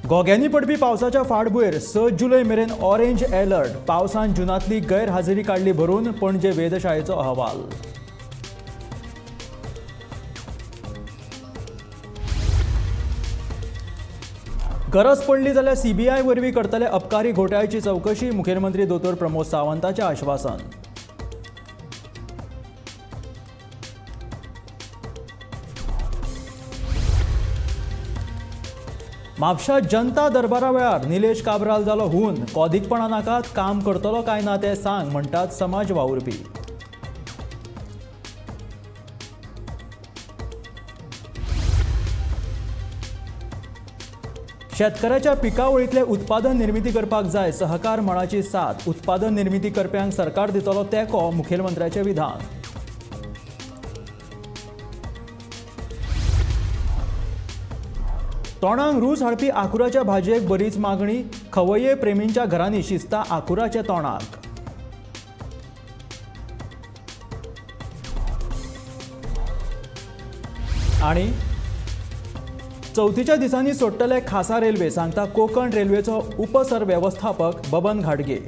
घोग्यांनी पडपी पावसाच्या फाटभुंयेर 6 जुलय मेरेन ऑरेंज अलर्ट. पावसान जुनांतली गैरहाजेरी काडली भरून. पणजे वेधशाळेचो अहवाल. गरज पडली जाल्यार सीबीआय वरवीं करतले अबकारी घोटाळ्याची चवकशी. मुखेलमंत्री दोतोर प्रमोद सावंताचें आश्वासन. म्हापशा जनता दरबारा वेळार निलेश काब्राल जालो हून. कोदीकपणा नाकात, काम करतलो काय ना तें सांग म्हणटात समाज वावुरपी. शेतकऱ्याच्या पिकावळींतलें उत्पादन निर्मिती करपाक जाय सहकार मळाची साथ. उत्पादन निर्मिती करप्यांक सरकार दितलो तेंको. मुखेलमंत्र्याचें विधान. तोंडाक रूच हाडपी आकुराच्या भाजयेक बरीच मागणी. खवय्ये प्रेमींच्या घरांनी शिजता आकुराचें तोंडाक. आनी चवथीच्या दिसांनी सोडटले खासा रेल्वे, सांगता कोकण रेल्वेचो उपसरवेवस्थापक बबन घाडगे.